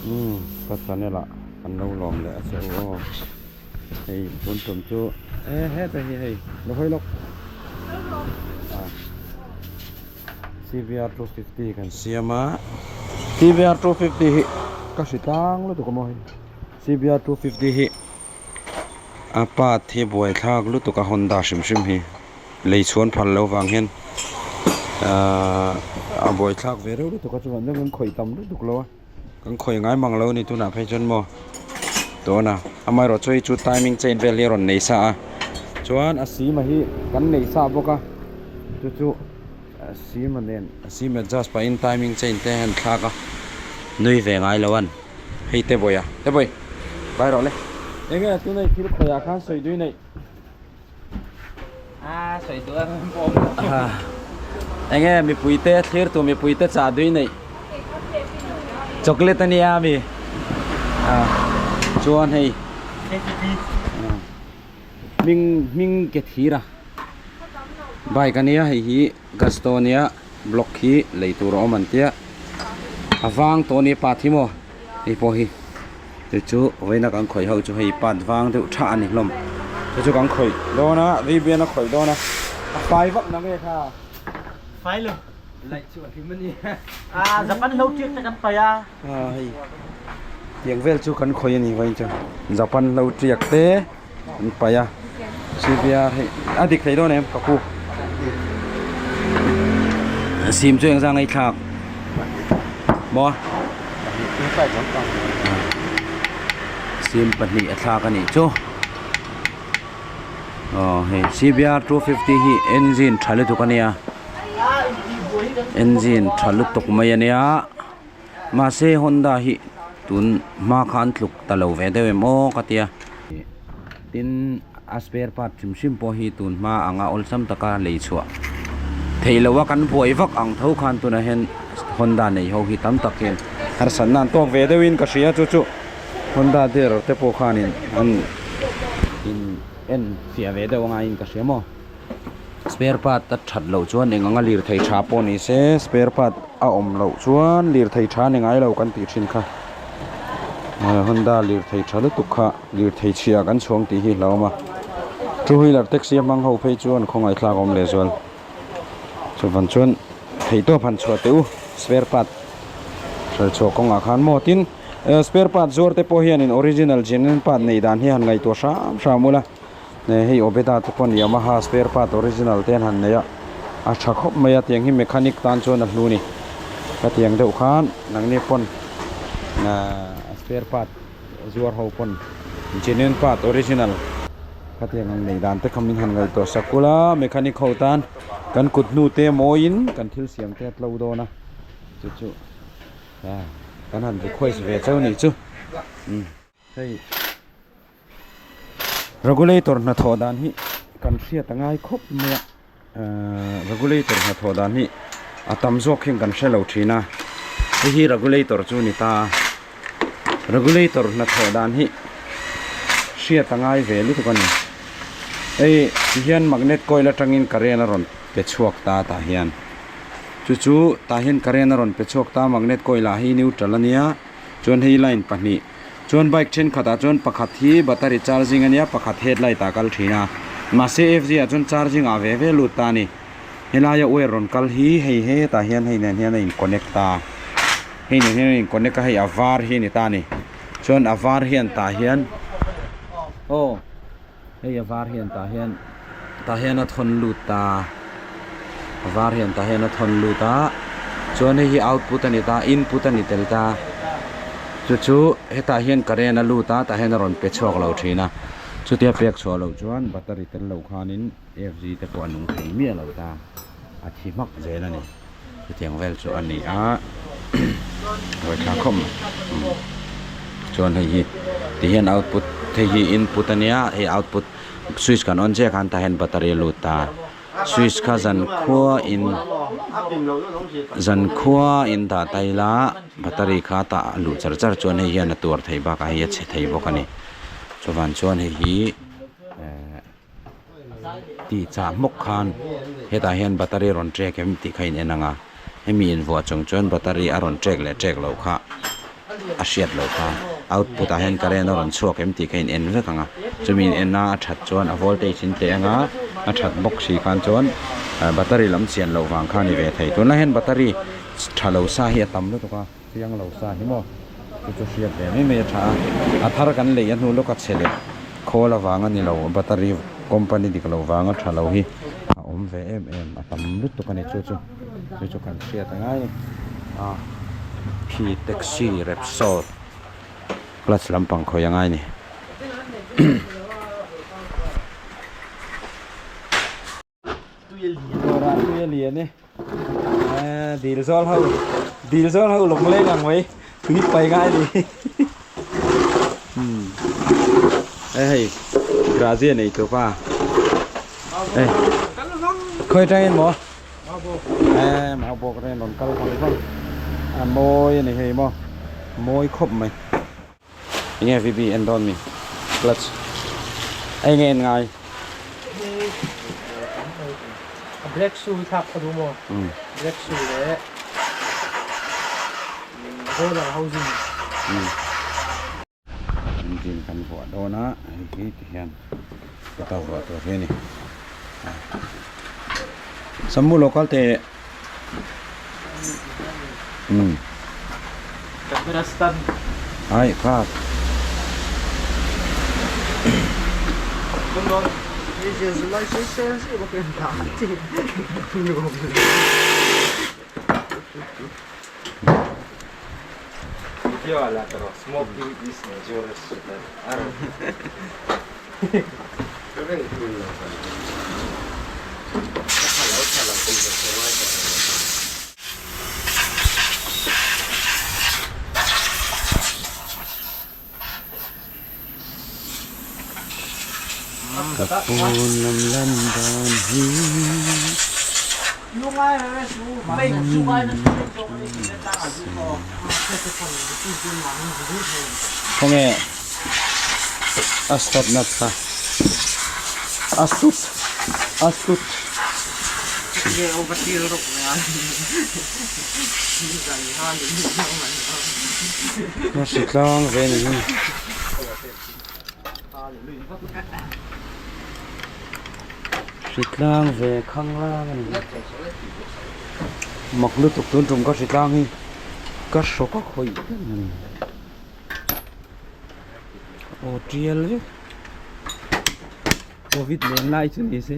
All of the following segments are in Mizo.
Umm ka channel ah kan lo lawm leh a che u aw hei tun tum chu e heta hi hei lo hawi lawk ah cvr 250 kan siam a cvr 250 hi ka hri tlang lutuk a maw hei cvr 250 hi a part hi buaithlak lutuk a Honda hrim hrim hi. Lei chhuan phal loh vang hian ahh a buaithlak ve reuh lutuk a chuan kan khawih tam lutuk lo a kan khawih ngai mang lo a ni tunah phei chuan maw tawna amaherawh chu hei chu timing chain vel hi a rawn nei sa a chuan a sima hi kan nei sa bawk a chu chu a sima nen a sim adjust pahin timing chain te a han thlak a nui ve ngai lo an hei te bawiha te bawi vai rawh le enge tuna i thil khawih ah khan sawi dui neih. Enge mipui te thlir tu mipui te chah dui neih chocolate ania ami chuan hei hming hming ke thir a bike ania hei hi gasto ania block hi lei tur a awm an tia a vang tawh ania pa thi maw hei pawh hi. Chu chu vawiina kan khawih ho chu hei part vang deuh tha a ni hlawm chu chu kan khawih dawn a Vivian a khawih dawn a a fai vak na nge kha fai lo laih chu a hlim a ni a Japan hlo tiak te kan pai a a hei tiang vel chu kan khawih a ni vawiin chu Japan hlo tiak te an pai a CBR hei a dik thei dawn em ka pu sim chu engzah ngaihthlak maw sim pahnih a thlak a nih chu aw hei CBR 250 hi engine tha lutuk a nia engine tha lutuk mai a nia mahse Honda hi tun hma khan tluk ta lo ve deuh em aw ka tia tin a spare part hrim hrim pawh hi tun hma anga awlsam taka lei chhuah theih loh a kan buai vak ang tho khan tunah hian Honda nei ho hi tam tak hian harsatna an tawk ve deuhin ka hria chu chu Honda dealer te pawh khanin an in en fiah ve deuh angaiin ka hria maw. Spare part a that loh chuan eng anga lirthei tha pawh ni se spare part a awm loh chuan lirthei tha ni ngai lo kan tih thin kha Honda lirthei tha lutuk kha lirthei chhia kan chhuang tih hi hlauhawm a two wheeler taxi a hmang ho phei chuan khawngaihthlak a awm leh zual chuvan chuan theihtawp han chhuah teh u spare part hral chhuah kawngah khan maw tin spare part zuar te pawh hianin original genuine part neih dan hi han ngaihtuah hram hram ula. Hei Obeda te pawh Yamaha spare part original te an han nei a, a tha khawp mai a tiang hi mechanic tan chuan a hlu a ni. Ka tiang deuh khan nangni pawn ahh spare part zuar ho pawn genuine part original ka tiang ang nei dan te kha min han ngaihtuah sak ula mechanic ho tan kan kut hnu te mawiin kan thil siam te a tlo dawn a chu chu kan han request ve chauh a nih chu. Hei. Regulator hnathawh dan hi kan hriat a ngai khawp mai a ahh regulator hnathawh dan hi a tam zawk hian kan hre lo thin a hei hi regulator chu a ni ta a regulator hnathawh dan hi hriat a ngai ve lutuk a ni hei ti hian magnet coil atangin current a rawn pe chhuak ta tah hian chu chu tah hian current a rawn pe chhuak ta magnet coil ah hi neutral a nia chuan hei line pahnih. Chuan bike thenkhat ah chuan pakhat hi battery charging ania pakhat headlight ah kal thin a mahse F_G ah chuan charging ah ve ve lut ta a ni helaia wire rawn kal hi hei hetah hian hei nen hian a in connect ta hei nen hian a in connect a hei a var hi a ni ta a ni chuan a var hian tah hian aw hei a var hian tah hian tah hian a thawn lut ta a var hian tah hian a thawn lut a chuan hei hi output a ni ta input a ni tel ta chu chu hetah hian current a lut a tah hian a rawn pe chhuak lo thin a chutia pek chhuah loh chuan battery tel loh khanin F G te pawh a nung thei miah lo ta a thi hmak zel a ni chutiang vel chu a ni a buaithlak khawp mai chuan hei hi ti hian output hei hi input a nia hei output switch kan on chiah khan tah hian battery a lut ta switch kha zan khua in zan khua in dah ta ila battery kha tah a luh char char chuan hei hian a tuar thei bakah hei a chhe thei bawk a ni chuvan chuan hei hi eh. Tih chah hmawk khan hetah hian battery rawn trek em tih kha in en ang a hemi invuah chung chuan battery a rawn trek leh trek loh kha a hriat loh kha output ah hian current a rawn chhuak em tih kha in en vek ang a chumi in en a a that chuan a voltage in tleh ang a a that bawk si khan chuan battery lam chian loh vang kha a ni ve thei tunlai hian battery tha lo sa hi a tam lutuk a chiang lo sa hi maw chu chu hriat ve mai mai a tha a a thar kan lei a hnu lawk a chhe leh khawl avang a ni lo battery company dik loh vanga tha lo hi a awm ve em em a tam lutuk a ni chu chu chu chu kan hriat a ngai a khi taxi repsol clutch lampang khawi a ngai a ni. Dawrah tui a lian e eh dil zawl ho dil zawl ho lawng leng ang mai tui pai ngai ni umm eh hei grazia nei tur pa eh khawi atangin maw eh mau bawk atangin rawn kal vang vang a mawi a ni hei maw mawi khawp mai. Enge VB en dawn mi clutch a enge en ngai. A black shoe hi thlak kha duh maw? Black shoe leh roller housing. Engine kan vuah dawn a hei hi ti hian ka vuah tur hi a ni. Sammu local te Ai kha. Ka pawn lam lan dan hi. Khawnge a stop nat kha a sut a sut. A hri tlang ve ni hi. Hri tlang ve khang lang a ni. Mak lutuk tun tum ka hri tlang hi ka hrawk a khawih reng a ni. Aw tial vek covid len lai chu ni se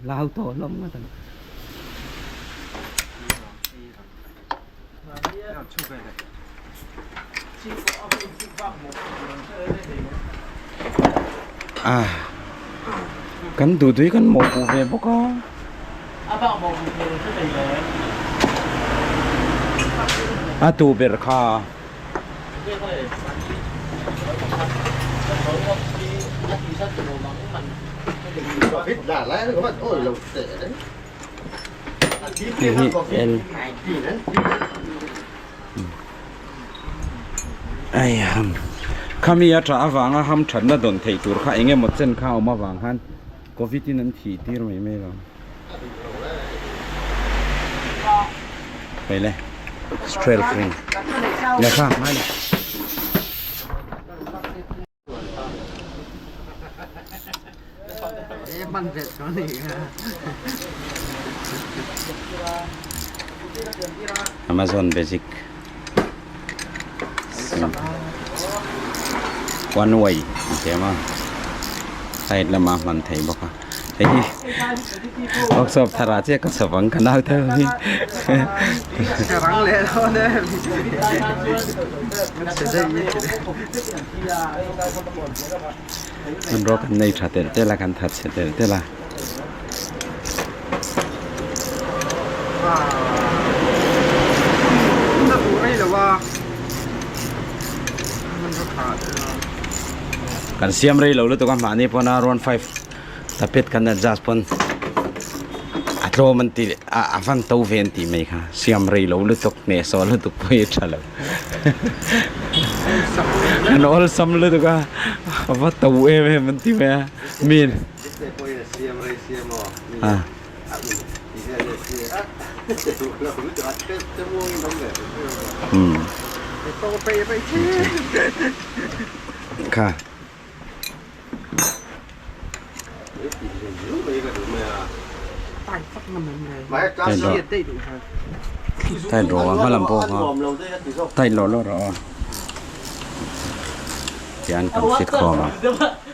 lau tawh hlawm ngawt ang. Ah kan duh duh hi kan mawhpuh ve bawk a. A tu ber kha. Hei hi L Ai ham khami a tah avanga ham thatna dawn theih tur kha eng emaw chen kha a awm avang khan covid in an thih tir mai mai lo hei le trail free lehkha ngai le. Amazon Basic One way an ti ang a side lama hman theih bawk a hei hi workshop thar ah chiah ka chhawp ang ka nau te ho hi. Hmanrua kan nei tha telh telh a kan that chhe telh telh a. Kan siam rei lo lutuk a mahni pawn a rawn 5 tapet kan adjust pawn a tlawm an ti a van to ve an tih mai kha siam rei lo lutuk hnehsawh lutuk pawh hi a tha lo. An awlsam lutuk a a va to em em an ti mai a min. Umm kha. Tight rawh a hma lam pawh kha tight lawh lawh rawh aw tian kan fit khawm a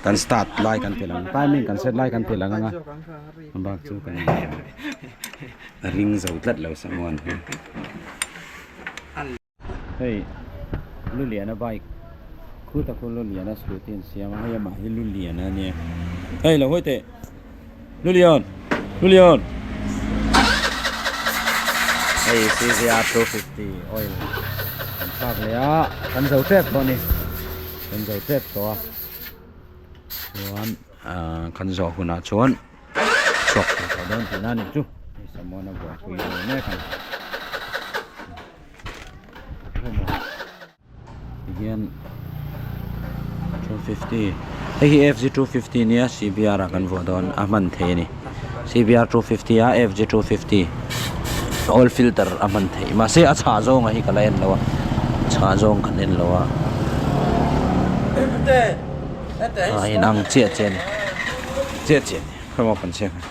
kan start lai kan ti lang timing kan set lai kan ti lang anga a bak chu kan ring zo tlat lo samuan hi. Hei Luliana bike khuta khu Luliana scooty an siam a hei amah hi Luliana a nia hei lo hawi teh Lulian Lulian hei CZR 250 oil kan thlak leh a kan zo tep tawh a ni kan zo tep tawh a chuan ahh kan zawh hunah chuan chhuak thei tawh dawn tihna a nih chu hei samuana buaipui ve mek a ni tihian 250 hei hi fg 250 nia cbr ah kan vuah dawn a hman thei a ni cbr 250 a fg 250 oil filter a hman theih mahse a chhah zawng ah hi ka la en lo a chhah zawng kan en lo a a inang chiah chiah a ni chiah chiah a ni khawimaw kan chhiat a.